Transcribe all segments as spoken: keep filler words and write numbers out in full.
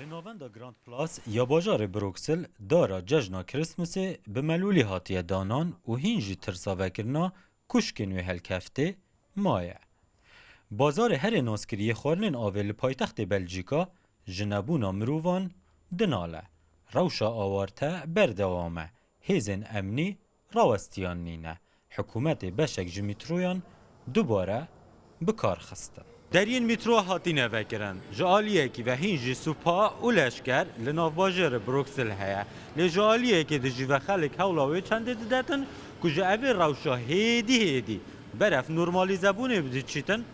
Li navenda Grand Place ya bajarê Bruksel dara cejna Christmasê bi melûlî hatiye danan û hîn jî tirsa vekirina kuşkên wê helkeftê maye. Bazarê herê naskirî yê xwarinên avê li paytextê Belcîka ji nebûna mirovan dinale. Rewşa awarte berdewam e. Hêzên emnî rawestiyan nîne. Hikûmetê beşek ji mîtroyan dubare bi kar xistin. Deriyên mîtro hatine vekirin. Ji aliyekî ve hîn jî supa û leşker li navbajêrê Bruksel heye. Lê ji aliyekê di jî ve xelk hewla wê çendê didetin ku ji evê rewşa hêdî hêdî beref normalîzebûnê biçîtin,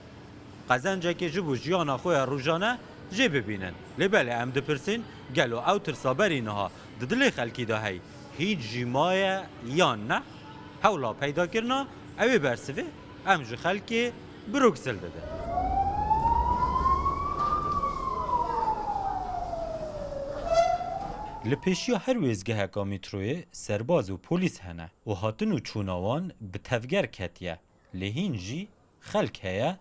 qezencekê ji bo jiyana xwe ya rojane jê bibînin. Lê belê em dipirsîn, gelo ew tirsa berî niha di dilê xelkî de hey, hîn jî maye yan ne? Hewla peydakirina ewê bersivê em ji xelkê Bruksel didin. Li pêşiya her wêzgeheka mîtroyê serbaz û polîs hene û hatin û çûna wan bi tevger ketiye. Lê hîn jî xelk heye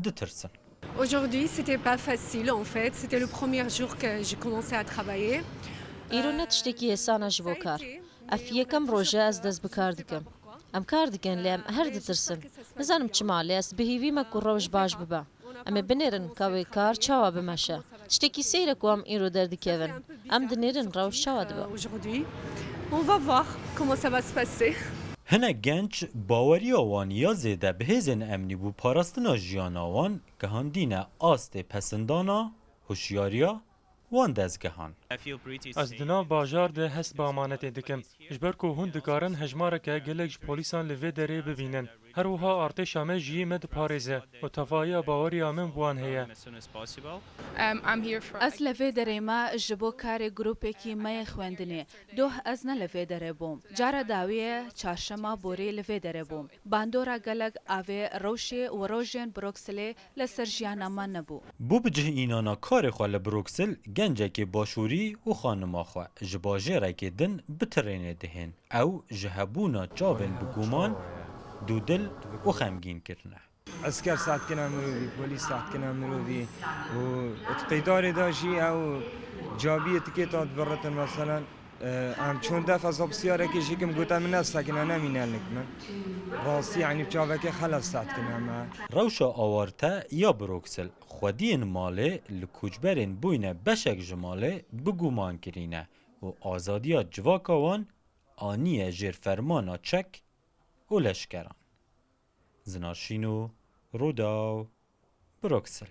ditirsin. Aujourd'hui, c'était pas facile en fait. C'était le premier jour que j'ai commencé à travailler. Îro ne tiştekî hêsan e ji bo kar. Ev yekem roj e ez dest bi kar dikim. Em kar dikin, lê em her ditirsin. Nizanim çima, lê ez bi hêvî me ku rewş baş bibe. Em ê binêrin ka wê kar çawa bimeşe. Tiştekî seyr e ku em îro derdikevin. Em dinêrin rewş çawa dibe. Aujourd'hui, on va voir comment ça va se passer. Hinek genç baweriya wan ya zêde bi hêzên emnî bo parastina jiyana wan gihandîne astê pesindana hişyariya wan dezgehan. Ez di nav bajar de hest bi amanetê dikim, ji ber ku hûn dikarin hejmareke gelek ji polîsan li vê derê bibînin. Her wiha artêşa me jî me diparêze û tevahiya baweriya min bi wan heye. Ez li vê derê me ji bo karê grûpekî me yê xwendinê. Doh ez ne li vê derê bûm. Cara dawiyê çarşema borî li vê derê bûm. Bandora gelek avê rewşê û rojên Broksilê li ser jiyana me nebû. Bo bicihînana karê xwe li Bruksel, gencekê başûrî û xanima xwe ji bajêrekê din bi tirênê dihên. Ew ji hebûna çavên bi guman, dûdil û xemgîn kirine. Esker seh dikine mirovî, polîs seh dikine mirovî û di qeydarê de jî ew cabiyê tikêta dibiritin, meselen. Em çûn def ez hopsiyarekê jî kim gote min nesekine nemîne lik min. Rastî yanî çavekê xeles seh dikine me. Rewşa awarte ya Bruksel xwediyên malê li koçberên bûyne beşek ji malê bi guman kirîne û azadiya civaka wan aniye jêr fermana çek û leşkeran. Zina Şîno, Rûdaw, Bruksel.